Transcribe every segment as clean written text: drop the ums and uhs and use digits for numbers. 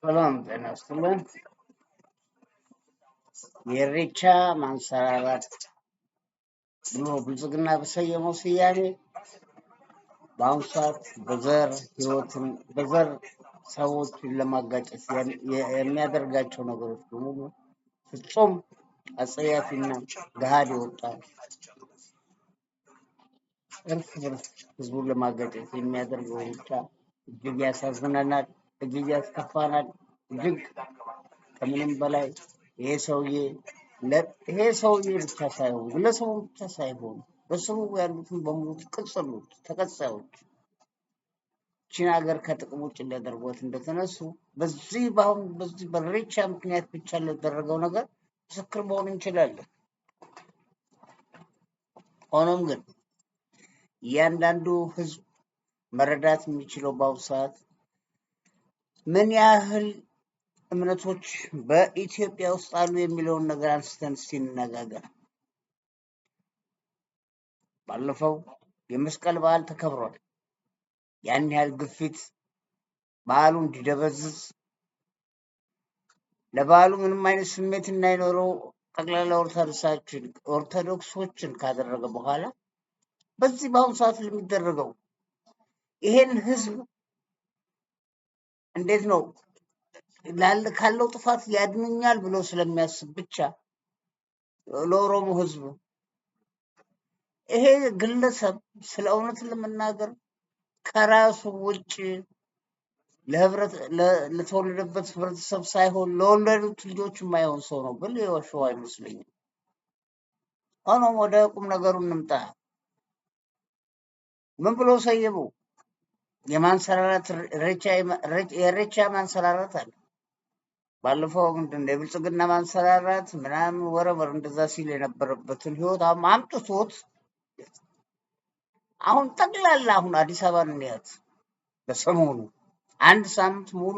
ሰላም ጤና ይስጥልን። የኢሬቻ ማንሰራራት ብሎ ብልጽግና በሰየመው ስያሜ በአሁኑ ሰዓት በዘር ህይወትን በዘር ሰዎችን ለማጋጨት የሚያደርጋቸው ነገሮች በሙሉ ፍጹም አጸያፊና ገሃድ የወጣ እርስ በርስ ህዝቡን ለማጋጨት የሚያደርገው ብቻ እጅግ ያሳዝነናል፣ እጅግ ያስከፋናል። እጅግ ከምንም በላይ ይሄ ሰውዬ ይሄ ሰውዬ ብቻ ሳይሆን ግለሰቡ ብቻ ሳይሆን በስሩ ያሉትን በሙሉ ቅጽሎች ተቀጻዮች ቺን ሀገር ከጥቅም ውጭ ሊያደርጓት እንደተነሱ በዚህ በአሁን በዚህ በኢሬቻ ምክንያት ብቻ ለተደረገው ነገር ምስክር መሆን እንችላለን። ሆኖም ግን እያንዳንዱ ህዝብ መረዳት የሚችለው በአሁኑ ሰዓት ምን ያህል እምነቶች በኢትዮጵያ ውስጥ አሉ የሚለውን ነገር አንስተን እስቲ እንነጋገር። ባለፈው የመስቀል በዓል ተከብሯል። ያን ያህል ግፊት በዓሉ እንዲደበዝዝ ለበዓሉ ምንም አይነት ስሜት እንዳይኖረው ጠቅላላ ኦርቶዶክሶችን ካደረገ በኋላ በዚህ በአሁኑ ሰዓት ለሚደረገው ይሄን ህዝብ እንዴት ነው ካለው ጥፋት ያድኑኛል ብሎ ስለሚያስብ ብቻ ለኦሮሞ ህዝብ ይሄ ግለሰብ ስለ እውነት ለመናገር ከራሱ ውጭ ለተወለደበት ህብረተሰብ ሳይሆን ለወለዱት ልጆች የማይሆን ሰው ነው ብል የዋሸሁ አይመስለኝም። ሆኖም ወደ ቁም ነገሩ እንምጣ። ምን ብሎ ሰየመው? የማንሰራራት የኢሬቻ ማንሰራራት አለ። ባለፈው ምንድን ነው የብልጽግና ማንሰራራት ምናምን ወረወር እንደዛ ሲል የነበረበትን ህይወት አምጥቶት አሁን ጠቅላላ አሁን አዲስ አበባን እንያት። በሰሞኑ አንድ ሳምንት ሙሉ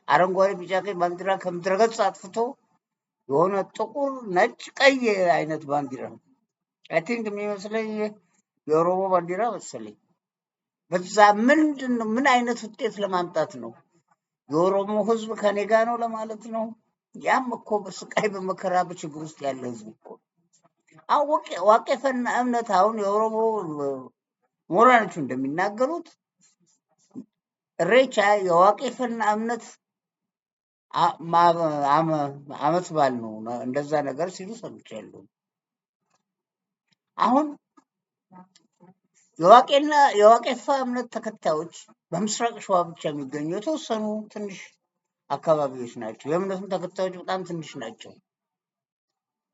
አረንጓዴ ቢጫ ቀይ ባንዲራ ከምድረ ገጽ አጥፍቶ የሆነ ጥቁር ነጭ ቀይ አይነት ባንዲራ I think የሚመስለኝ የኦሮሞ ባንዲራ መሰለኝ። በዛ ምንድን ነው ምን አይነት ውጤት ለማምጣት ነው? የኦሮሞ ህዝብ ከኔ ጋር ነው ለማለት ነው? ያም እኮ በስቃይ በመከራ በችግር ውስጥ ያለ ህዝብ እኮ አሁን ዋቄፈና እምነት አሁን የኦሮሞ ምሁራኖቹ እንደሚናገሩት ኢሬቻ የዋቄፈና እምነት አመት በዓል ነው እንደዛ ነገር ሲሉ ሰምቻለሁ። አሁን የዋቄፋ እምነት ተከታዮች በምስራቅ ሸዋ ብቻ የሚገኙ የተወሰኑ ትንሽ አካባቢዎች ናቸው። የእምነቱም ተከታዮች በጣም ትንሽ ናቸው።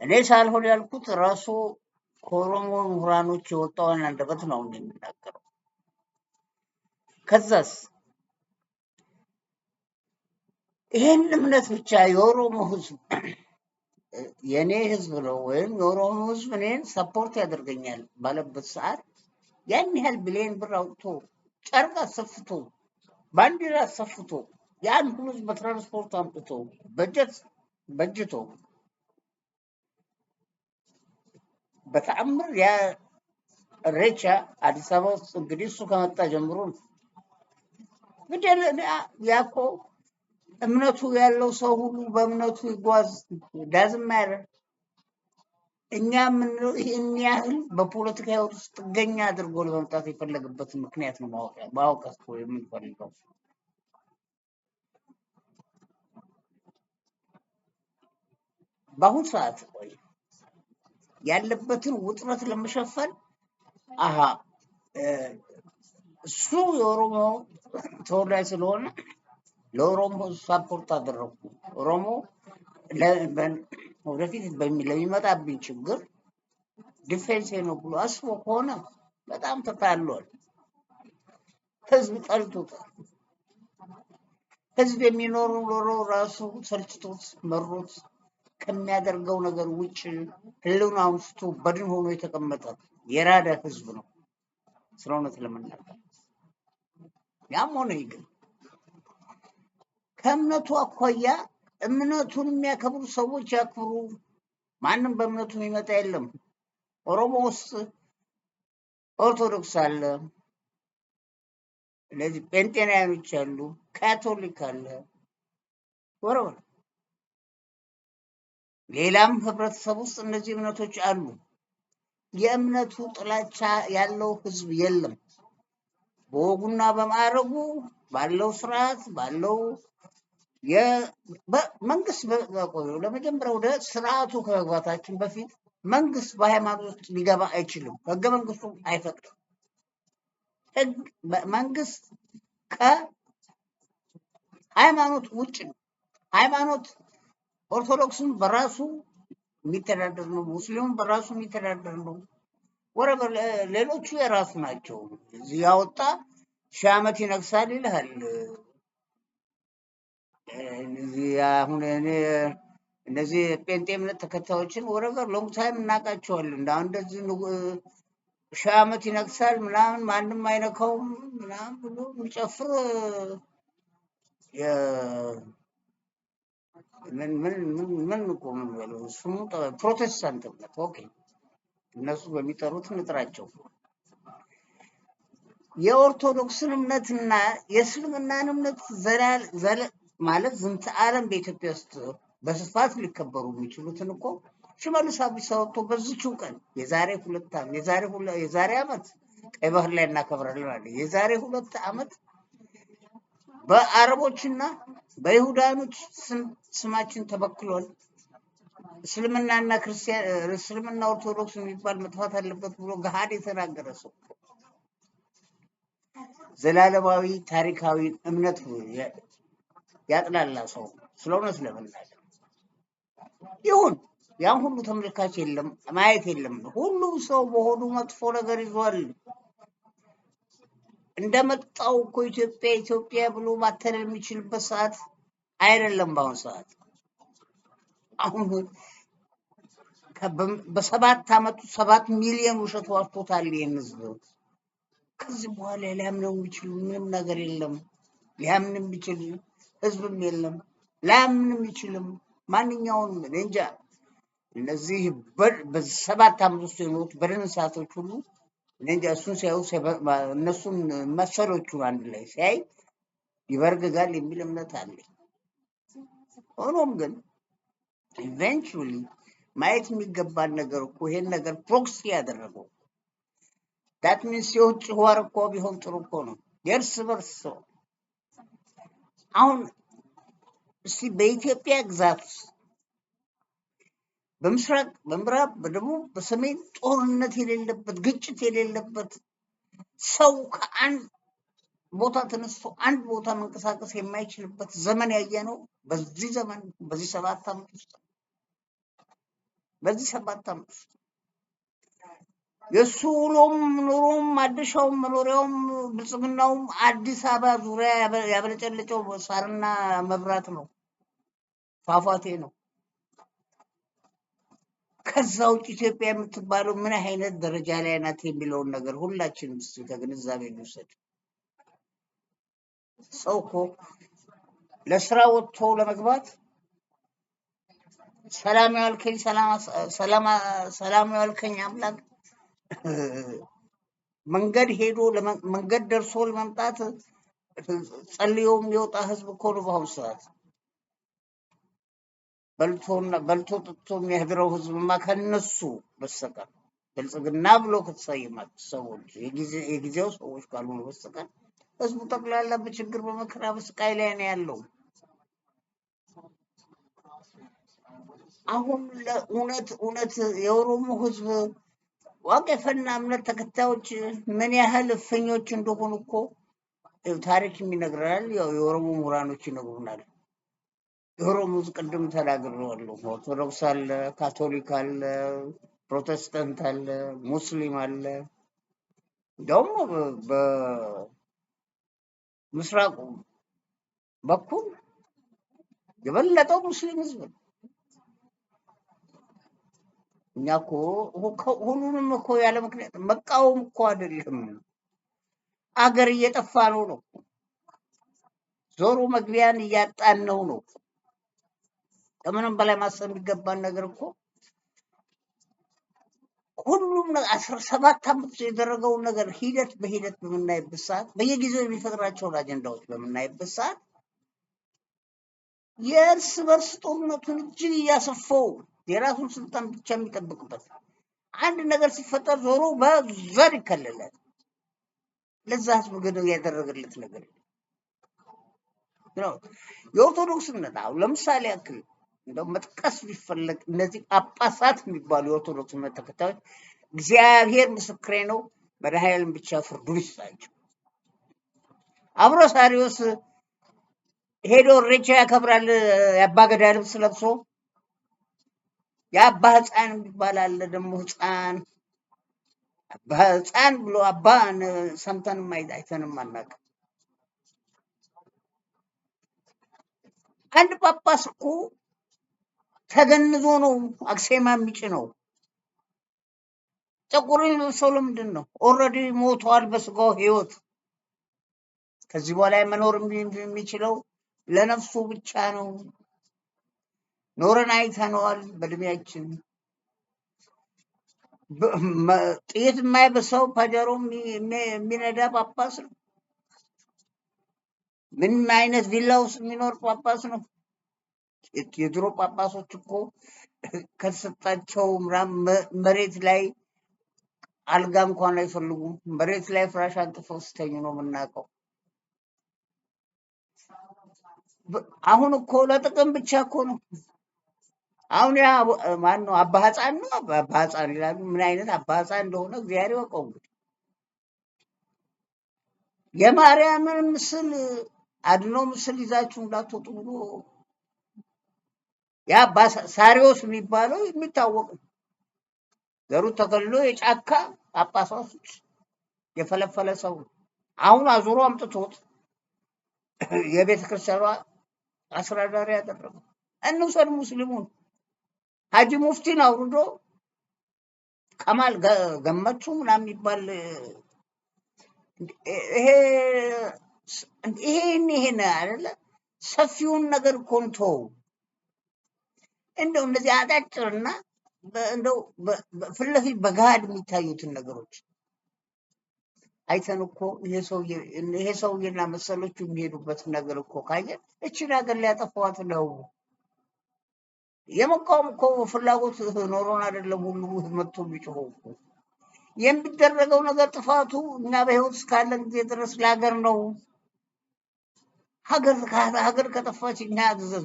እኔ ሳልሆን ያልኩት ራሱ ከኦሮሞ ምሁራኖች የወጣውን አንደበት ነው የሚናገረው። ከዛስ ይሄን እምነት ብቻ የኦሮሞ ህዝብ የኔ ህዝብ ነው ወይም የኦሮሞ ህዝብ እኔን support ያደርገኛል ባለበት ሰዓት ያን ያህል ቢሊዮን ብር አውጥቶ ጨርቅ አሰፍቶ ባንዲራ አሰፍቶ ያን ሁሉ ህዝብ በትራንስፖርት አምጥቶ በጀት በጅቶ በተአምር ያ ኢሬቻ አዲስ አበባ ውስጥ እንግዲህ እሱ ከመጣ ጀምሮ እንግዲህ ያ እኮ እምነቱ ያለው ሰው ሁሉ በእምነቱ ይጓዝ doesn't matter። እኛ የምንለው ይህን ያህል በፖለቲካ ህይወት ውስጥ ጥገኛ አድርጎ ለመምጣት የፈለገበት ምክንያት ነው ማወቅ የምንፈልገው። በአሁን ሰዓት ቆይ ያለበትን ውጥረት ለመሸፈን እሱ የኦሮሞ ተወላጅ ስለሆነ ለኦሮሞ support አደረኩ። ኦሮሞ ወደፊት ለሚመጣብኝ ችግር defense ነው ብሎ አስቦ ከሆነ በጣም ተታሏል። ህዝብ ጠልቶታል። ህዝብ የሚኖረው ኖሮ ራሱ ሰልችቶት መሮት ከሚያደርገው ነገር ውጭ ህልውናውን ስቶ በድን ሆኖ የተቀመጠ የራደ ህዝብ ነው ስለ እውነት ለመናገር። ያም ሆነ ይህ ግን ከእምነቱ አኳያ እምነቱን የሚያከብሩ ሰዎች ያክብሩ። ማንም በእምነቱ የሚመጣ የለም። ኦሮሞ ውስጥ ኦርቶዶክስ አለ፣ እነዚህ ጴንጤናያኖች አሉ፣ ካቶሊክ አለ፣ ወረወር ሌላም ህብረተሰብ ውስጥ እነዚህ እምነቶች አሉ። የእምነቱ ጥላቻ ያለው ህዝብ የለም። በወጉና በማዕረጉ ባለው ስርዓት ባለው መንግስት ለመጀመሪያ ወደ ስርዓቱ ከመግባታችን በፊት መንግስት በሃይማኖት ውስጥ ሊገባ አይችልም። ህገ መንግስቱ አይፈቅድም። ህግ መንግስት ከሃይማኖት ውጭ ነው። ሃይማኖት ኦርቶዶክስም በራሱ የሚተዳደር ነው። ሙስሊሙም በራሱ የሚተዳደር ነው። ወረበ ሌሎቹ የራሱ ናቸው። እዚህ ያወጣ 1000 ዓመት ይነግሳል ይልሃል። እዚህ አሁን እኔ እነዚህ ጴንጤ እምነት ተከታዮችን whatever long time እናውቃቸዋለን። እንደ አሁን እንደዚህ 1000 ዓመት ይነግሳል ምናምን ማንም አይነካውም ምናምን ብሎ የሚጨፍር ምን ምን ምን ምን እኮ ምን በለው ስሙ ፕሮቴስታንት እምነት okay፣ እነሱ በሚጠሩት እንጥራቸው። የኦርቶዶክስን እምነትና የእስልምናን እምነት ዘላል ዘለ ማለት ዝንተ ዓለም በኢትዮጵያ ውስጥ በስፋት ሊከበሩ የሚችሉትን እኮ ሽመልስ አብዲሳ ወጥቶ በዚችው ቀን የዛሬ 2 ዓመት የዛሬ ዓመት ቀይ ባህር ላይ እናከብራለን አለ። የዛሬ 2 ዓመት በአረቦችና በይሁዳኖች ስማችን ተበክሏል። እስልምናና ክርስቲያን እስልምና ኦርቶዶክስ የሚባል መጥፋት አለበት ብሎ ገሃድ የተናገረ ሰው ዘላለማዊ ታሪካዊ እምነት ያጥላላ ሰው ስለ እውነት ለመናገር ይሁን ያን ሁሉ ተመልካች የለም ማየት የለም። ሁሉም ሰው በሆዱ መጥፎ ነገር ይዟል። እንደመጣው እኮ ኢትዮጵያ ኢትዮጵያ ብሎ ማተለል የሚችልበት ሰዓት አይደለም። በአሁን ሰዓት አሁን በሰባት ዓመቱ 7 ሚሊዮን ውሸት ዋሽቶታል ይሄን ህዝብ። ከዚህ በኋላ ሊያምነው የሚችል ምንም ነገር የለም። ሊያምን የሚችል ህዝብም የለም። ሊያምን የሚችልም ማንኛውንም እኔ እንጃ። እነዚህ በሰባት ዓመት ውስጥ የኖሩት በደን እንስሳቶች ሁሉ እኔ እንጃ እሱን ሲያዩ እነሱን መሰሎቹን አንድ ላይ ሲያይ ይበርግጋል የሚል እምነት አለኝ። ሆኖም ግን eventually ማየት የሚገባን ነገር እኮ ይሄን ነገር proxy ያደረገው that means የውጭ war እኮ ቢሆን ጥሩ እኮ ነው። የእርስ በርስ ሰው አሁን እስቲ በኢትዮጵያ ግዛት ውስጥ በምስራቅ፣ በምዕራብ፣ በደቡብ፣ በሰሜን ጦርነት የሌለበት ግጭት የሌለበት ሰው ከአንድ ቦታ ተነስቶ አንድ ቦታ መንቀሳቀስ የማይችልበት ዘመን ያየነው በዚህ ዘመን በዚህ 7 ዓመት ውስጥ በዚህ 7 ዓመት ውስጥ የሱ ውሎም ኑሮም ማደሻውም መኖሪያውም ብልጽግናውም አዲስ አበባ ዙሪያ ያብለጨለጨው ሳርና መብራት ነው፣ ፏፏቴ ነው። ከዛ ውጭ ኢትዮጵያ የምትባለው ምን አይነት ደረጃ ላይ ናት የሚለውን ነገር ሁላችንም እስቲ ከግንዛቤ እንውሰድ። ሰው እኮ ለስራ ወጥቶ ለመግባት ሰላም ያልከኝ ሰላም ሰላም ሰላም ያልከኝ አምላክ መንገድ ሄዶ መንገድ ደርሶ ለመምጣት ጸልዮ የሚወጣ ህዝብ እኮ ነው። በአሁኑ ሰዓት በልቶ ጠጥቶ የሚያድረው ህዝብማ ከነሱ በስተቀር ብልጽግና ብሎ ከተሰየማቸው ሰዎች የጊዜው ሰዎች ካልሆኑ በስተቀር ህዝቡ ጠቅላላ በችግር በመከራ በስቃይ ላይ ነው ያለው። አሁን ለእውነት እውነት የኦሮሞ ህዝብ ዋቄፈና እምነት ተከታዮች ምን ያህል እፍኞች እንደሆኑ እኮ ታሪክ የሚነግረናል። ያው የኦሮሞ ምሁራኖች ይነግሩናል። የኦሮሞ ህዝብ ቅድም ተናግሬዋለሁ። ኦርቶዶክስ አለ፣ ካቶሊክ አለ፣ ፕሮቴስታንት አለ፣ ሙስሊም አለ። እንደውም በምስራቁ በኩል የበለጠው ሙስሊም ህዝብ ነው። እኛ እኮ ሁሉንም እኮ ያለ ምክንያት መቃወም እኮ አይደለም። አገር እየጠፋ ነው ነው ዞሮ መግቢያን እያጣን ነው ነው። ከምንም በላይ ማሰብ የሚገባን ነገር እኮ ሁሉም 17 ዓመት የደረገውን ነገር ሂደት በሂደት በምናይበት ሰዓት፣ በየጊዜው የሚፈጥራቸውን አጀንዳዎች በምናይበት ሰዓት፣ የእርስ በርስ ጦርነቱን እጅግ እያሰፋው የራሱን ስልጣን ብቻ የሚጠብቅበት፣ አንድ ነገር ሲፈጠር ዞሮ በዘር ይከለላል። ለዛ ህዝብ ግን ያደረገለት ነገር ነው። የኦርቶዶክስ እምነት አሁን ለምሳሌ ያክል እንደው መጥቀስ ቢፈለግ እነዚህ ጳጳሳት የሚባሉ የኦርቶዶክስ እምነት ተከታዮች እግዚአብሔር ምስክሬ ነው፣ መድኃኔዓለም ብቻ ፍርዱን ይስጣቸው። አብሮ ሳሪዮስ ሄዶ እሬቻ ያከብራል፣ የአባገዳ ልብስ ለብሶ። የአባ ህፃን የሚባል አለ ደግሞ፣ ህፃን አባ ህፃን ብሎ አባ ሰምተንም አይተንም አናውቅም። አንድ ጳጳስ እኮ ተገንዞ ነው አክሴማ የሚጭነው። ጥቁር ሰው ለምንድን ነው? Already ሞቷል በስጋው ህይወት። ከዚህ በኋላ መኖር የሚችለው ለነፍሱ ብቻ ነው። ኖረን አይተነዋል በእድሜያችን። ጥይት የማይበሳው ፓጀሮ የሚነዳ ጳጳስ ነው። ምን አይነት ቪላ ውስጥ የሚኖር ጳጳስ ነው? የድሮ ጳጳሶች እኮ ከተሰጣቸው መሬት ላይ አልጋ እንኳን አይፈልጉም። መሬት ላይ ፍራሽ አንጥፈው ሲተኙ ነው የምናውቀው። አሁን እኮ ለጥቅም ብቻ እኮ ነው። አሁን ያ ማን ነው? አባ ህፃን ነው፣ አባ ህፃን ይላሉ። ምን አይነት አባ ህፃን እንደሆነ እግዚአብሔር ይወቀው። እንግዲህ የማርያምን ምስል አድኖ ምስል ይዛችሁ እንዳትወጡ ብሎ ያ አባ ሳሪዎስ የሚባለው የሚታወቅ ነው። ዘሩ ተከልሎ የጫካ ጳጳሳቶች የፈለፈለ ሰው ነው። አሁን አዙሮ አምጥቶት የቤተ ክርስቲያኗ አስተዳዳሪ ያደረገው። እንውሰድ ሙስሊሙን፣ ሀጂ ሙፍቲን አውርዶ ከማል ገመቹ ምናምን የሚባል ይሄ ይሄን ይሄን አይደለ ሰፊውን ነገር እኮ እንተው። እንደው እነዚህ አጫጭርና እንደው ፊት ለፊት በገሃድ የሚታዩትን ነገሮች አይተን እኮ ይሄ ሰውዬና መሰሎቹ የሚሄዱበት ነገር እኮ ካየን እችን ሀገር ሊያጠፋዋት ነው። የመቃወም እኮ ፍላጎት ኖሮን አይደለም ሁሉ መጥቶ የሚጮኸው እኮ። የሚደረገው ነገር ጥፋቱ እኛ በህይወት እስካለን ጊዜ ድረስ ለሀገር ነው። ሀገር ከጠፋች እኛ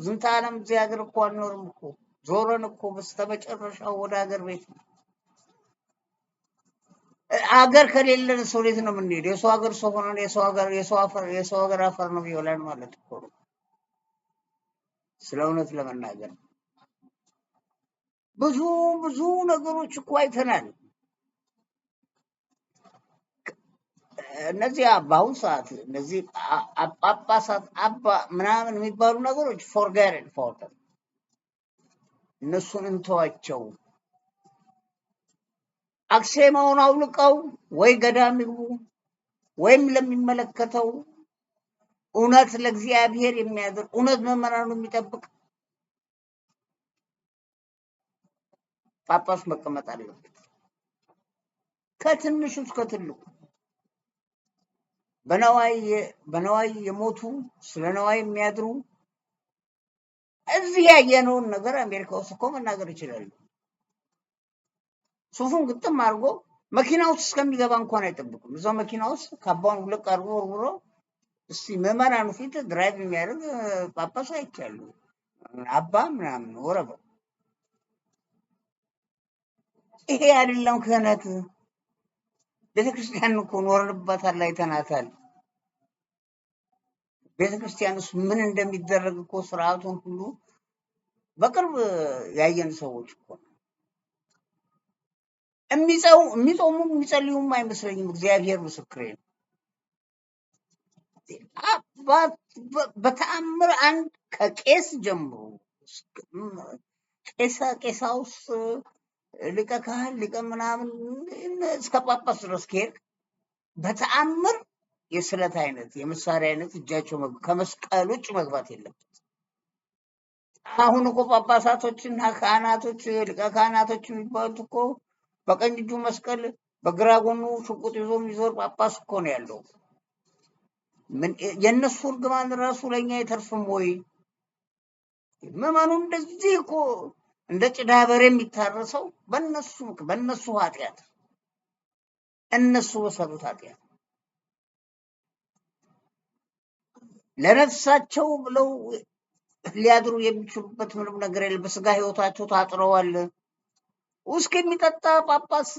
ዝንተ ዓለም እዚህ ሀገር እኮ አንኖርም እኮ። ዞረን እኮ በስተመጨረሻው ወደ ሀገር ቤት ነው። ሀገር ከሌለን ሰው ወዴት ነው የምንሄደው? የሰው ሀገር ሰው ሆነን የሰው ሀገር የሰው አፈር የሰው ሀገር አፈር ነው የሚበላን ማለት እኮ ነው። ስለ እውነት ለመናገር ብዙ ብዙ ነገሮች እኮ አይተናል። እነዚህ በአሁኑ ሰዓት እነዚህ ጳጳሳት አባ ምናምን የሚባሉ ነገሮች forget for እነሱን እንተዋቸው። አክሴማውን አውልቀው ወይ ገዳም ይግቡ ወይም ለሚመለከተው እውነት ለእግዚአብሔር የሚያደርግ፣ እውነት ምዕመናኑ የሚጠብቅ ጳጳስ መቀመጥ አለበት። ከትንሹ እስከ ትልቁ በነዋይ የሞቱ ስለ ነዋይ የሚያድሩ፣ እዚህ ያየነውን ነገር አሜሪካ ውስጥ እኮ መናገር ይችላሉ። ሱፉን ግጥም አድርጎ መኪና ውስጥ እስከሚገባ እንኳን አይጠብቅም። እዛው መኪና ውስጥ ካባውን ውልቅ አድርጎ ወርውሮ እስቲ ምዕመናኑ ፊት drive የሚያደርግ ጳጳስ አይቻሉ፣ አባ ምናምን ወረበ። ይሄ አይደለም ክህነት። ቤተክርስቲያን እኮ ኖረንባታል፣ አይተናታል። ቤተክርስቲያን ውስጥ ምን እንደሚደረግ እኮ ስርዓቱን ሁሉ በቅርብ ያየን ሰዎች እኮ ነው። የሚጾሙ የሚጸልዩም አይመስለኝም። እግዚአብሔር ምስክሬ ነው። በተአምር አንድ ከቄስ ጀምሮ ቄሳ ቄሳውስ ሊቀ ካህን ሊቀ ምናምን እስከ ጳጳስ ድረስ ከሄድክ በተአምር የስለት አይነት የመሳሪያ አይነት እጃቸው ከመስቀል ውጭ መግባት የለበት። አሁን እኮ ጳጳሳቶችና ካህናቶች ሊቀ ካህናቶች የሚባሉት እኮ በቀኝ እጁ መስቀል በግራ ጎኑ ሽጉጥ ይዞ የሚዞር ጳጳስ እኮ ነው ያለው። ምን የእነሱ እርግማን ራሱ ለእኛ አይተርፍም ወይ? ምዕመኑ እንደዚህ እኮ እንደ ጭዳ በሬ የሚታረሰው በእነሱ ኃጢአት፣ እነሱ በሰሩት ኃጢአት ለነፍሳቸው ብለው ሊያድሩ የሚችሉበት ምንም ነገር የለም። በስጋ ሕይወታቸው ታጥረዋል። ውስኪ የሚጠጣ ጳጳስ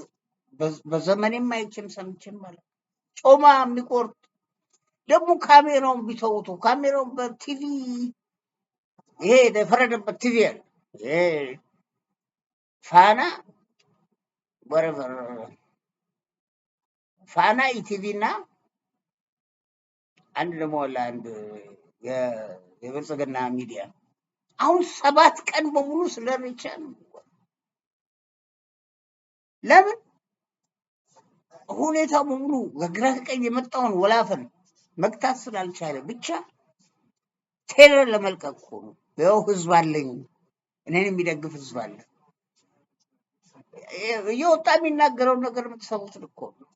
በዘመኔም አይቼም ሰምቼም አላውቅም። ጮማ የሚቆርጥ ደግሞ ካሜራውን ቢተውቱ ካሜራውን በቲቪ ይሄ የፈረደበት ቲቪ አለ። ይሄ ፋና whatever ፋና ኢቲቪ እና አንድ ደግሞ አለ አንድ የብልጽግና ሚዲያ አሁን 7 ቀን በሙሉ ስለ ኢሬቻ ነው። ለምን ሁኔታው በሙሉ ከግራ ከቀኝ የመጣውን ወላፈን መግታት ስላልቻለ ብቻ terror ለመልቀቅ እኮ ነው። ይኸው ህዝብ አለኝ፣ እኔን የሚደግፍ ህዝብ አለ። እየወጣ የሚናገረውን ነገር የምትሰሙት እኮ ነው።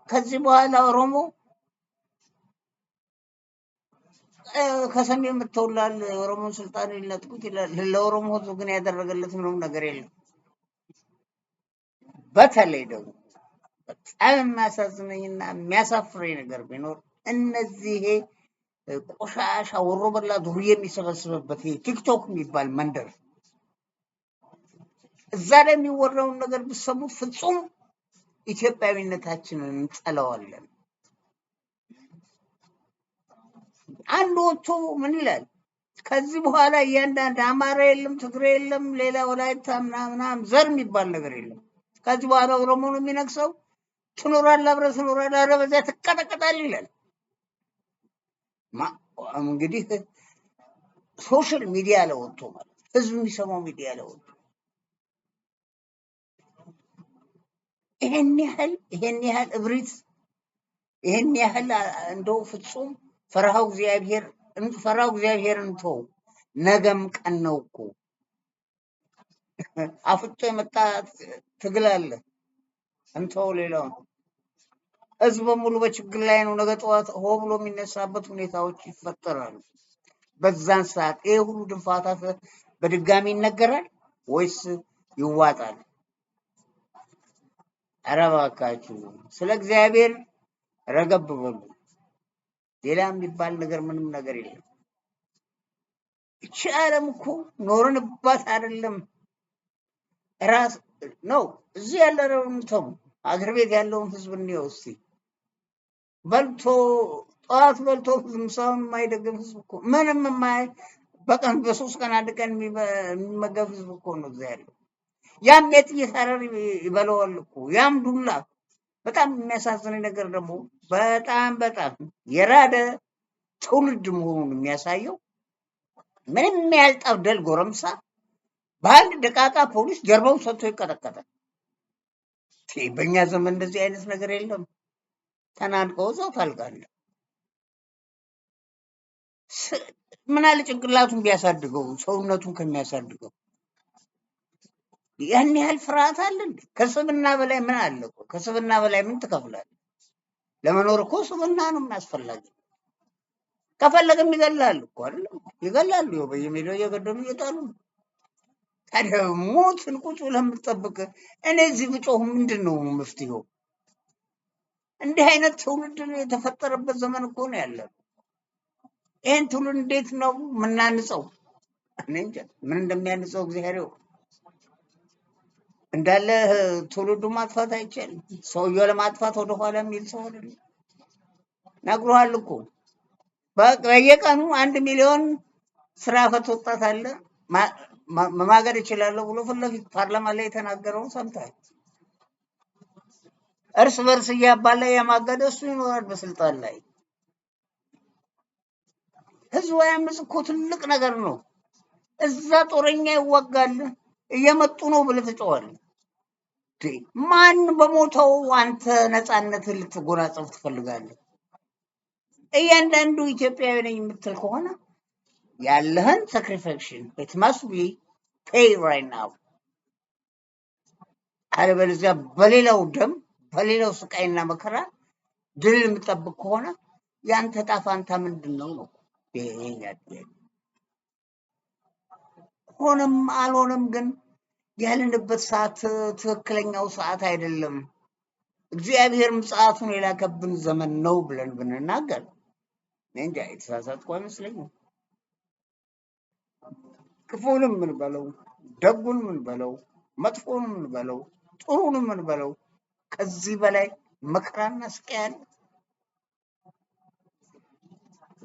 ከዚህ በኋላ ኦሮሞ ከሰሜን መጥተውላል የኦሮሞን ስልጣን ሊነጥቁት ይላል። ለኦሮሞ ህዝብ ግን ያደረገለት ምንም ነገር የለም። በተለይ ደግሞ በጣም የሚያሳዝነኝና የሚያሳፍረኝ ነገር ቢኖር እነዚህ ይሄ ቆሻሻ ወሮ በላ ዱርዬ የሚሰበስብበት ይሄ ቲክቶክ የሚባል መንደር እዛ ላይ የሚወራውን ነገር ብትሰሙት ፍጹም ኢትዮጵያዊነታችንን እንጠላዋለን። አንድ ወጥቶ ምን ይላል? ከዚህ በኋላ እያንዳንድ አማራ የለም፣ ትግሬ የለም፣ ሌላ ወላይታ ምናምን ዘር የሚባል ነገር የለም። ከዚህ በኋላ ኦሮሞ ነው የሚነግሰው፣ ትኖራለህ፣ አብረህ ትኖራለህ፣ ኧረ በዚያ ትቀጠቀጣለህ ይላል። እንግዲህ social media ላይ ወጥቶ ማለት ህዝብ የሚሰማው ሚዲያ ላይ ወጥቶ ይሄን ያህል እብሪት፣ ይሄን ያህል እንደው ፍጹም ፈርሃው እግዚአብሔር ፈራው እግዚአብሔርን ተው። ነገም ቀን ነው እኮ አፍጦ የመጣ ትግል አለ። እንተው ሌላውን ህዝብ በሙሉ በችግር ላይ ነው። ነገ ጠዋት ሆ ብሎ የሚነሳበት ሁኔታዎች ይፈጠራሉ። በዛን ሰዓት ይሄ ሁሉ ድንፋታ በድጋሚ ይነገራል ወይስ ይዋጣል? ኧረ እባካችሁ ስለ እግዚአብሔር ረገብ በሉ። ሌላ የሚባል ነገር ምንም ነገር የለም። እቺ ዓለም እኮ ኖርንባት አይደለም ራስ ነው። እዚህ ያለነውን ተው፣ አገር ቤት ያለውን ህዝብ እንየው እስቲ። በልቶ ጠዋት በልቶ ምሳውን የማይደግም ህዝብ እኮ ምንም የማይ በቀን በሶስት ቀን አንድ ቀን የሚመገብ ህዝብ እኮ ነው እዚያ ያለው። ያም የጥይት አረር ይበለዋል እኮ ያም ዱላ። በጣም የሚያሳዝነኝ ነገር ደግሞ በጣም በጣም የራደ ትውልድ መሆኑን የሚያሳየው ምንም ያልጠብደል ጎረምሳ በአንድ ደቃቃ ፖሊስ ጀርባውን ሰጥቶ ይቀጠቀጣል። በእኛ ዘመን እንደዚህ አይነት ነገር የለም። ተናንቀው እዛው ታልቃለህ። ምን አለ ጭንቅላቱን ቢያሳድገው ሰውነቱን ከሚያሳድገው ያን ያህል ፍርሃት አለ እንዴ? ከስብና በላይ ምን አለ እኮ? ከስብና በላይ ምን ትከፍላለህ? ለመኖር እኮ ስብና ነው የሚያስፈልገው። ከፈለገም ይገላሉ እኮ አይደለም? ይገላሉ። ይኸው በየሜዳው እየገደሉ እየጣሉ ነው። ታዲያ ሞትን ቁጭ ብለህ የምትጠብቅ እኔ እዚህ ብጮህ ምንድን ነው መፍትሄው? እንዲህ አይነት ትውልድ የተፈጠረበት ዘመን እኮ ነው ያለው። ይህን ትውልድ እንዴት ነው የምናንጸው? እኔ እንጃ ምን እንደሚያንጸው እግዚአብሔር ይወቅ። እንዳለ ትውልዱ ማጥፋት አይቻልም። ሰውየው ለማጥፋት ወደኋላ የሚል ሰው አይደለም። ነግሮሃል እኮ በየቀኑ 1 ሚሊዮን ስራ ፈት ወጣት አለ መማገድ እችላለሁ ብሎ ፊት ለፊት ፓርላማ ላይ የተናገረውን ሰምተሃል። እርስ በርስ እያባላ እያማገደ እሱ ይኖራል በስልጣን ላይ። ህዝቡ ያምጽ እኮ ትልቅ ነገር ነው። እዛ ጦረኛ ይዋጋል እየመጡ ነው ብለህ ትጮኻለህ። ማን በሞተው አንተ ነፃነትህን ልትጎናጸፍ ትፈልጋለህ? እያንዳንዱ ኢትዮጵያዊ ነኝ የምትል ከሆነ ያለህን sacrifice it must be pay right now። አለበለዚያ በሌላው ደም በሌላው ስቃይና መከራ ድል የምጠብቅ ከሆነ ያንተ ዕጣ ፋንታ ምንድን ነው ነው የኛ ጥያቄ። ሆነም አልሆነም ግን ያለንበት ሰዓት ትክክለኛው ሰዓት አይደለም። እግዚአብሔር ምጽአቱን የላከብን ዘመን ነው ብለን ብንናገር እኔ እንጃ የተሳሳትኩ አይመስለኝም። ክፉንም ምን በለው ደጉን ምን በለው መጥፎን ምን በለው ጥሩን ምን በለው ከዚህ በላይ መከራና ስቃይ አለ?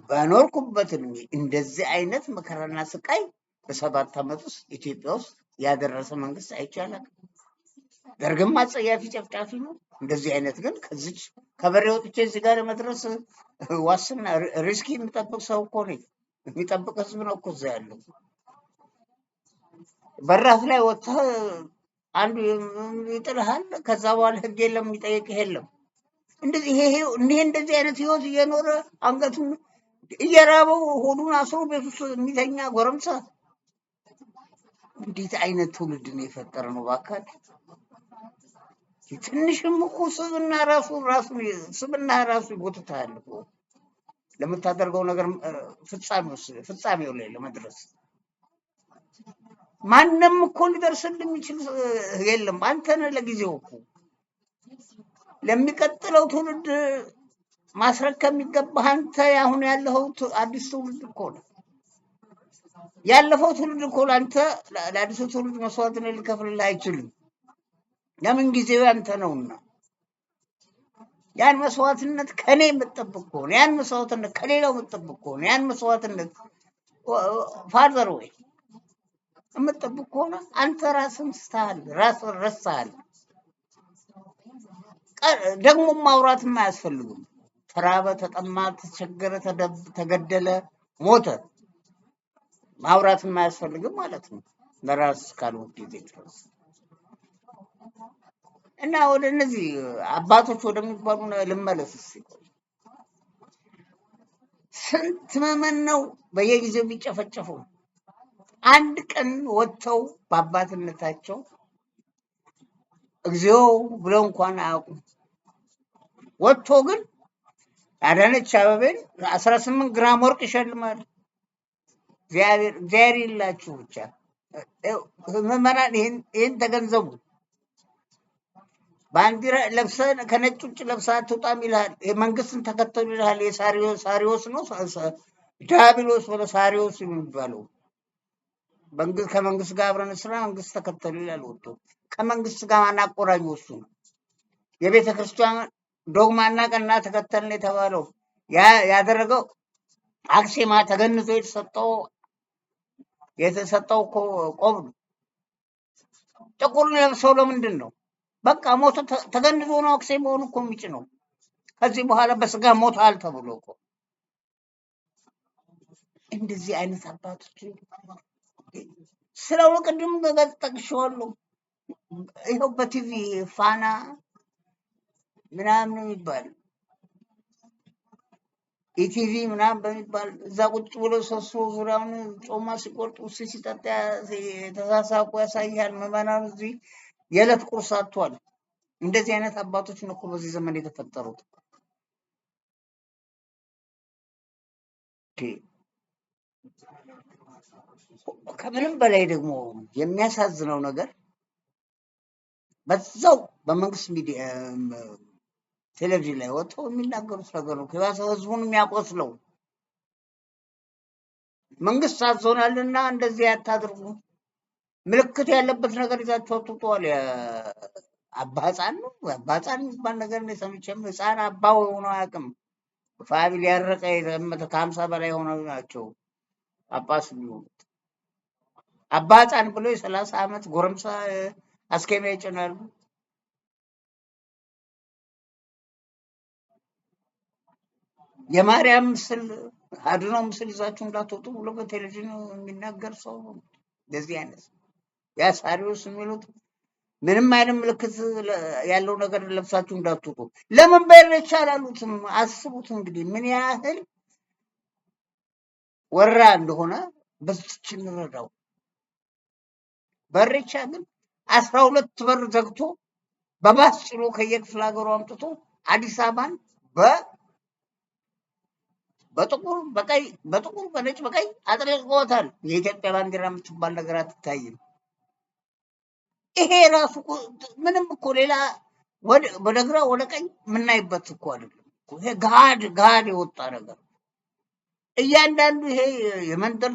በኖርኩበት እድሜ እንደዚህ አይነት መከራና ስቃይ በ7 ዓመት ውስጥ ኢትዮጵያ ውስጥ ያደረሰ መንግስት አይቼ አላውቅም። ደርግም አጸያፊ ጨፍጫፊ ነው። እንደዚህ አይነት ግን ከዚች ከበሬ ወጥቼ እዚህ ጋር ለመድረስ ዋስትና risk የሚጠብቅ ሰው እኮ ነኝ። የሚጠብቅ ህዝብ ነው እኮ እዛ ያለው። በራፍ ላይ ወጥተህ አንዱ ይጥልሃል። ከዛ በኋላ ህግ የለም፣ የሚጠይቅህ የለም። እንደዚህ ይሄ ይሄ እንደዚህ አይነት ህይወት እየኖረ አንገቱን እየራበው ሆዱን አስሮ ቤት ውስጥ የሚተኛ ጎረምሳ እንዴት አይነት ትውልድ ነው የፈጠረ ነው? እባክህ ትንሽም እኮ ስብና ራሱ ራሱ ስብና ራሱ ይጎትታል እኮ ለምታደርገው ነገር ፍጻሜው ላይ ለመድረስ ማንም እኮ ሊደርስልህ የሚችል የለም። አንተ ነህ ለጊዜው እኮ ለሚቀጥለው ትውልድ ማስረከብ የሚገባህ አንተ አሁን ያለኸው አዲስ ትውልድ እኮ ነው። ያለፈው ትውልድ እኮ ለአንተ ለአዲሱ ትውልድ መስዋዕትነት ሊከፍልልህ አይችልም። ለምን ጊዜው ያንተ ነውና። ያን መስዋዕትነት ከኔ የምትጠብቅ ከሆነ፣ ያን መስዋዕትነት ከሌላው የምትጠብቅ ከሆነ፣ ያን መስዋዕትነት ፋርዘር ወይ የምትጠብቅ ከሆነ አንተ ራስህን ስተሃል፣ ራስህን ረስተሃል። ደግሞ ማውራትም አያስፈልግም። ተራበ፣ ተጠማ፣ ተቸገረ፣ ተገደለ፣ ሞተ ማውራትም አያስፈልግም ማለት ነው ለራስ ካልሆንክ ጊዜ ድረስ። እና ወደ እነዚህ አባቶች ወደሚባሉ ልመለስ እስኪ። ስንት ምዕመን ነው በየጊዜው የሚጨፈጨፈው? አንድ ቀን ወጥተው በአባትነታቸው እግዚኦ ብለው እንኳን አያውቁም። ወጥቶ ግን አዳነች አቤቤን 18 ግራም ወርቅ ይሸልማል። እግዚአብሔር ይላችሁ ብቻ ምዕመናን ይሄን ተገንዘቡ። ባንዲራ ለብሰህ ከነጭ ውጭ ለብሰህ አትውጣም ይልሃል። መንግስትን ተከተሉ ይልሃል። የሳሪዮስ ሳሪዮስ ነው ዲያብሎስ ወደ ሳሪዮስ የሚባለው መንግስት ከመንግስት ጋር አብረን ስራ መንግስት ተከተሉ ይላል። ወጥቶ ከመንግስት ጋር ማናቆራኝ እሱ ነው። የቤተክርስቲያን ዶግማና ቀና ተከተልን የተባለው ያደረገው አክሴማ ተገንዞ የተሰጠው እኮ ቆብ ነው። ጥቁር ለብሰው ለምንድን ነው? በቃ ሞቶ ተገንዞ ነው አክሴማውን እኮ የሚጭነው። ከዚህ በኋላ በስጋ ሞታል ተብሎ እኮ እንደዚህ አይነት አባቶች ስለው ቅድም ጠቅሼዋለሁ። ይኸው በቲቪ ፋና ምናምን የሚባል ኢቲቪ ምናምን በሚባል እዛ ቁጭ ብሎ ሰብስቦ ዙሪያውን ጮማ ሲቆርጡ ውስጥ ሲጠጣ የተሳሳቁ ያሳያል። ምዕመናኑ እዚህ የዕለት ቁርስ አጥቷል። እንደዚህ አይነት አባቶች ነው እኮ በዚህ ዘመን የተፈጠሩት። ከምንም በላይ ደግሞ የሚያሳዝነው ነገር በዛው በመንግስት ሚዲያ ቴሌቪዥን ላይ ወጥተው የሚናገሩት ነገር ነው። የባሰ ህዝቡን የሚያቆስለው መንግስት አዞናልና እንደዚህ አታድርጉ፣ ምልክት ያለበት ነገር ይዛችሁ አትውጡ አለ። አባ ህፃን ነው አባ ህፃን የሚባል ነገር ነው ሰምቼም፣ ህፃን አባ ሆኖ አያውቅም። ፋሚሊ ያረቀ የዘመተ ከ50 በላይ ሆነው ናቸው ጳጳስ የሚሆኑት። አባ ህፃን ብሎ የ30 ዓመት ጎረምሳ አስኬማ ይጭናሉ። የማርያም ምስል አድኖ ምስል ይዛችሁ እንዳትወጡ ብሎ በቴሌቪዥን የሚናገር ሰው እንደዚህ አይነት ያ ሳሪዎስ የሚሉት ምንም አይነት ምልክት ያለው ነገር ለብሳችሁ እንዳትወጡ። ለምን በኢሬቻ አላሉትም? አስቡት እንግዲህ ምን ያህል ወራ እንደሆነ በዚች እንረዳው። በኢሬቻ ግን 12 በር ዘግቶ በባስ ጭኖ ከየክፍለ ሀገሩ አምጥቶ አዲስ አበባን በጥቁር በቀይ በጥቁር በነጭ በቀይ አጥለቅልቆታል። የኢትዮጵያ ባንዲራ የምትባል ነገር አትታይም። ይሄ ራሱ እኮ ምንም እኮ ሌላ ወደ ግራ ወደ ቀኝ የምናይበት እኮ አይደለም እኮ። ይሄ ገሃድ ገሃድ የወጣ ነገር። እያንዳንዱ ይሄ የመንደር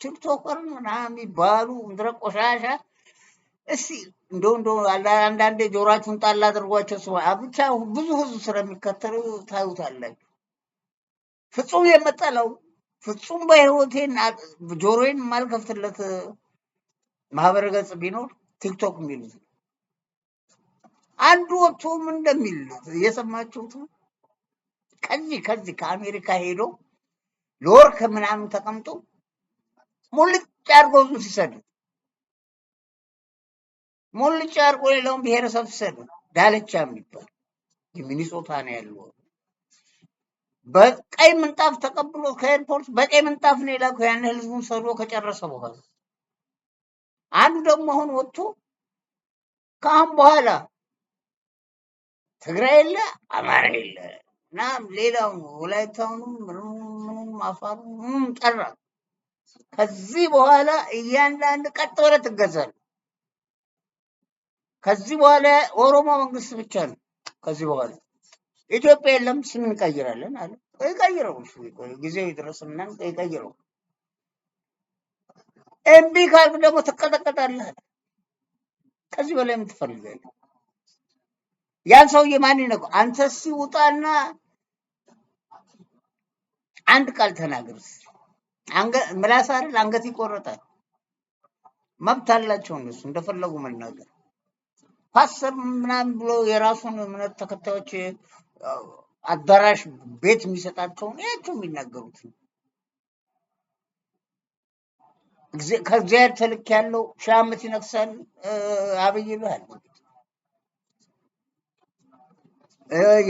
TikToker ምናምን የሚባሉ ምድረ ቆሻሻ፣ እስቲ እንደው እንደው አንዳንዴ ጆሮአችሁን ጣል አድርጓቸው ስማ፣ ብቻ ብዙ ህዝብ ስለሚከተሉ ታዩታላችሁ። ፍጹም የምጠላው፣ ፍጹም በህይወቴ ጆሮዬን የማልከፍትለት ማህበረ ገጽ ቢኖር ቲክቶክ የሚሉት ነው። አንዱ ወጥቶ ምን እንደሚል እየሰማችሁት ነው። ከዚህ ከአሜሪካ ሄዶ ለወር ከምናምን ተቀምጦ ሙልጭ አድርጎ ህዝቡን ሲሰድብ፣ ሙልጭ አድርጎ ሌላውን ብሔረሰብ ሲሰድብ፣ ዳለቻ የሚባል የሚኒሶታ ነው ያለው። በቀይ ምንጣፍ ተቀብሎ ከኤርፖርት በቀይ ምንጣፍ ነው የላከው። ያን ህዝቡን ሰድቦ ከጨረሰ በኋላ አንዱ ደግሞ አሁን ወጥቶ ከአሁን በኋላ ትግራይ የለ፣ አማራ የለ እና ሌላው ወላይታውንም ምኑም ምኑም አፋሩ ምኑም ጠራ። ከዚህ በኋላ እያንዳንድ ቀጥ ብለህ ትገዛለህ። ከዚህ በኋላ ኦሮሞ መንግስት ብቻ ነው። ከዚህ በኋላ ኢትዮጵያ የለም፣ ስም እንቀይራለን አለ። ይቀይረው፣ እሱ ይቆይ፣ ጊዜው ይድረስና ይቀይረው። እምቢ ካልክ ደግሞ ትቀጠቀጣለህ። ከዚህ በላይ ምን ትፈልጋለህ? ያን ሰውዬ ማን ይነቀው? አንተ እስኪ ውጣና አንድ ቃል ተናገር። ምላስ አይደል አንገት ይቆረጣል። መብት አላቸው እነሱ እንደፈለጉ መናገር። ፓስተር ምናምን ብሎ የራሱን እምነት ተከታዮች አዳራሽ ቤት የሚሰጣቸውን ያቸው የሚናገሩት ነው። ከእግዚአብሔር ተልክ ያለው 1000 ዓመት ይነግሳል አብይ ይልሃል።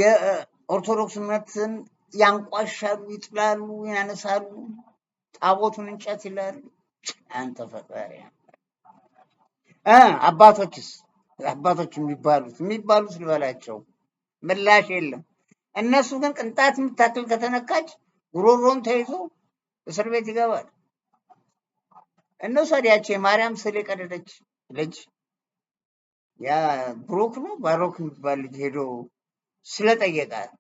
የኦርቶዶክስ እምነትን ያንቋሻሉ፣ ይጥላሉ፣ ያነሳሉ፣ ታቦቱን እንጨት ይላሉ። አንተ ፈጣሪ፣ አባቶችስ አባቶች የሚባሉት ልበላቸው ምላሽ የለም። እነሱ ግን ቅንጣት የምታክል ከተነካች ጉሮሮን ተይዞ እስር ቤት ይገባል። እነሱ ያቺ የማርያም ስዕል የቀደደች ልጅ ያ ብሩክ ነው ባሮክ የሚባል ልጅ ሄዶ ስለጠየቃት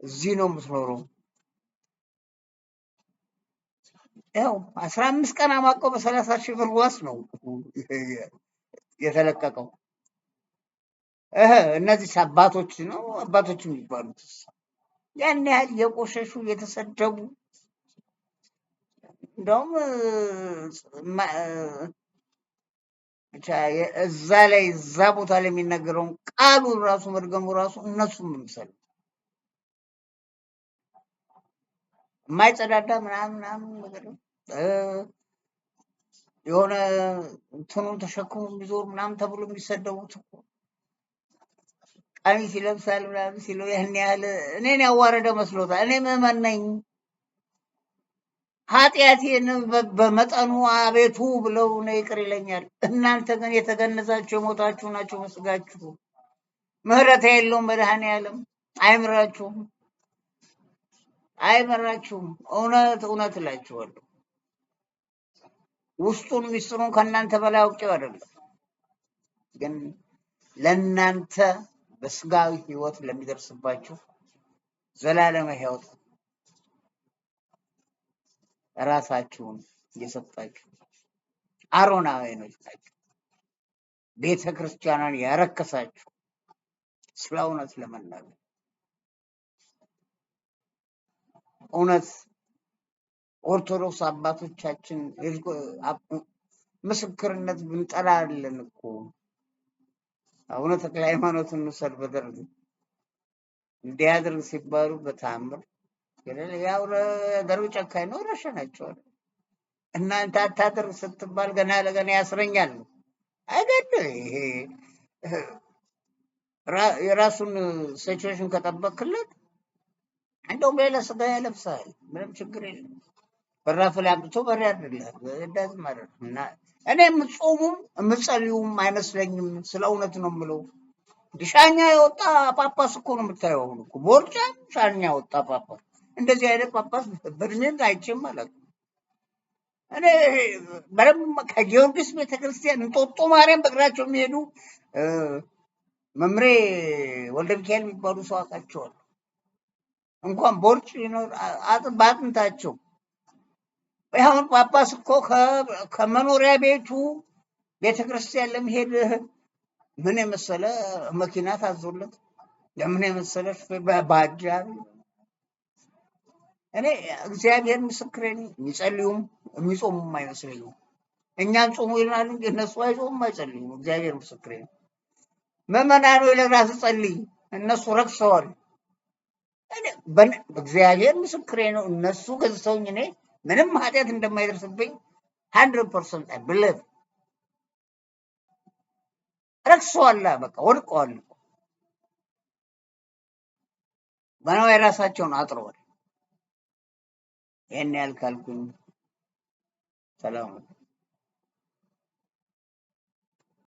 እዚህ ነው የምትኖረው። ያው 15 ቀን አማቀው በ30 ሺህ ብር ዋስ ነው የተለቀቀው። እነዚህ አባቶች ነው አባቶች የሚባሉት ያን ያህል የቆሸሹ የተሰደቡ፣ እንደውም ብቻ እዛ ላይ እዛ ቦታ ላይ የሚነገረውን ቃሉን ራሱ መድገሙ ራሱ እነሱም መምሰል የማይጸዳዳ ምናምን ምናምን ነገር የሆነ እንትኑን ተሸክሞ የሚዞር ምናምን ተብሎ የሚሰደቡት እኮ ቀሚስ ይለብሳል ምናምን ሲለው ያን ያህል እኔን ያዋረደ መስሎታል። እኔ ምዕመን ነኝ፣ ኃጢአቴን በመጠኑ አቤቱ ብለው ነው ይቅር ይለኛል። እናንተ ግን የተገነዛችሁ የሞታችሁ ናችሁ በስጋችሁ፣ ምህረት የለውም መድኃኔዓለም አይምራችሁም፣ አይምራችሁም። እውነት እውነት እላችኋለሁ ውስጡን ሚስጥሩን ከእናንተ በላይ አውቄው አይደለም፣ ግን ለእናንተ በስጋዊ ህይወት ለሚደርስባችሁ ዘላለማዊ ህይወት ራሳችሁን እየሰጣችሁ አሮናውያኖች ናችሁ። ቤተ ክርስቲያኗን ያረከሳችሁ ስለ እውነት ለመናገር እውነት ኦርቶዶክስ አባቶቻችን ምስክርነት ብንጠላለን እኮ። አቡነ ተክለ ሃይማኖትን እንውሰድ። በደርግ እንዲያደርግ ሲባሉ በተአምር ያው ደርግ ጨካኝ ነው፣ ረሸናቸዋል። እናንተ አታድርግ ስትባል ገና ለገና ያስረኛል አይገድል። ይሄ የራሱን situation ከጠበክለት እንደውም ሌላ ስጋ ያለብሳል። ምንም ችግር የለም። በራፍ ላይ አምጥቶ በሬ ያድርልሃል። እንደዚህ ማለት ነው። እና እኔ የምጾሙም የምጸልዩም አይመስለኝም። ስለ እውነት ነው የምለው። ሻኛ የወጣ ጳጳስ እኮ ነው የምታየው። አሁን እኮ ቦርጫም ሻኛ የወጣ ጳጳስ፣ እንደዚህ አይነት ጳጳስ በእድሜም አይቼም አላውቅም። እኔ በደንብ ከጊዮርጊስ ቤተክርስቲያን እንጦጦ ማርያም በእግራቸው የሚሄዱ መምሬ ወልደ ሚካኤል የሚባሉ ሰው አውቃቸዋለሁ። እንኳን ቦርጭ ይኖር በአጥንታቸው። አሁን ጳጳስ እኮ ከመኖሪያ ቤቱ ቤተክርስቲያን ለመሄድ ምን የመሰለ መኪና ታዞለት፣ ለምን የመሰለ በአጃቢ። እኔ እግዚአብሔር ምስክሬ ነኝ። የሚጸልዩም የሚጾሙም አይመስለኝም። እኛን ጾሙ ይሉናል እንጂ እነሱ አይጾሙም አይጸልዩም። እግዚአብሔር ምስክሬ ነው። ምዕመናን ሆይ ለራስህ ጸልይ፣ እነሱ ረክሰዋል። እኔ እግዚአብሔር ምስክሬ ነው። እነሱ ገዝተውኝ እኔ ምንም ኃጢአት እንደማይደርስብኝ 100% I believe። ረክሰዋል፣ በቃ ወድቀዋል። በነዋይ ራሳቸውን አጥረዋል። ይህን ያህል ካልኩኝ ሰላም።